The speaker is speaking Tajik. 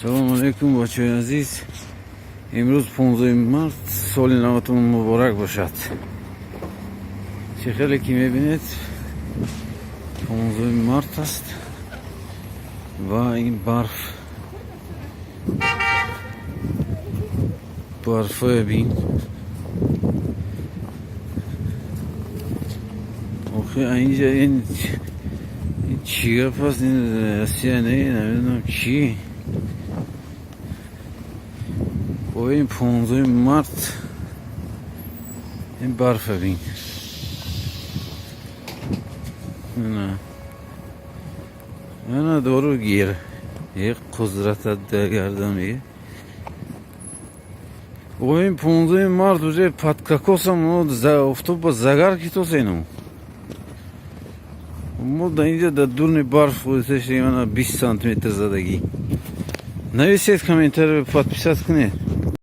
Салому алейкум, бачаҳои азиз. Имрӯз 15 март, соли наватон муборак бошад. Чӣ хеле ки мебинед, 15 март аст ва ин барф, барфое бин. Охи, инҷа ин чӣ гап аст? Ин Россия не, намедонам чӣ. Бо ин 15 март ин барфа бин. Ина. Ана дору гир. Як қудрата гардам. Бо ин 15 март уже под кокосом офтоба загар китосену. Мо да инҷа дар дурни барф ана 20 сантиметр задагӣ. Нависед комментарий, подписать кунед.